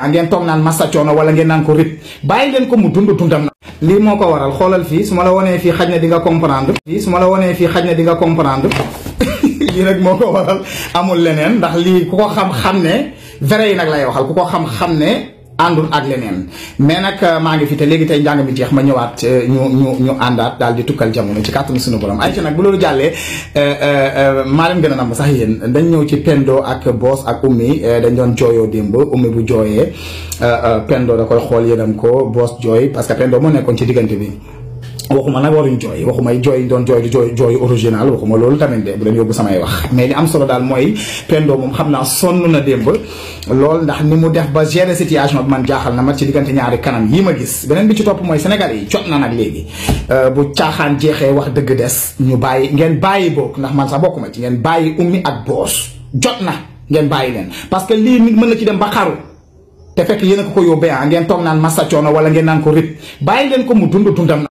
ngeen toog naan massa coono wala ngeen naan ko rip bàyyi leen ko mu dund dundam na lii moo ko waral xoolal fii su ma la wonee fii xaj na di nga comprendre lii rek moo ko waral amul leneen ndax lii ku ko xam-xam ne vrai yi nag lay waxal ku ko xam-xam ne àndul ak leneen mais nag maa ngi fi te léegi tey njàng mi jeex ma ñëwaat ñu àndaat daal di tukkal jamono ci kàttanu suñu borom ay ci nag bu loolu jàllee maa leen gën a nam sax yéen dañ ñëw ci Pendo ak Boss ak Oumy dañ doon jooyoo démb Oumy bu jooyee Pendo da koy xool yéenam ko Boss jooy parce que Pendo moo nekkoon ci diggante bi waxuma nag waruñ jooy waxumay jooy doon jooy original waxuma loolu tamit de bu leen yóbbu samay wax mais li am solo daal mooy Pendo moom xam naa sonn na démb lool ndax ni mu def ba gérer situation bi man jaaxal na ma ci diggante ñaari kanam yi ma gis beneen bi ci topp mooy Sénégal yi jot na nag léegi bu caaxaan jeexee wax dëgg des ñu bàyyi ngeen bàyyi bokk ndax man sax bokkuma ci ngeen bàyyi Oumy ak Boss jot na ngeen bàyyi leen parce que lii nit mën na ci dem ba xaru te fekk yéen a ko yóbbee ngeen toog naan massa coono wala ngeen naan ko rip bàyyi leen ko mu dund dundam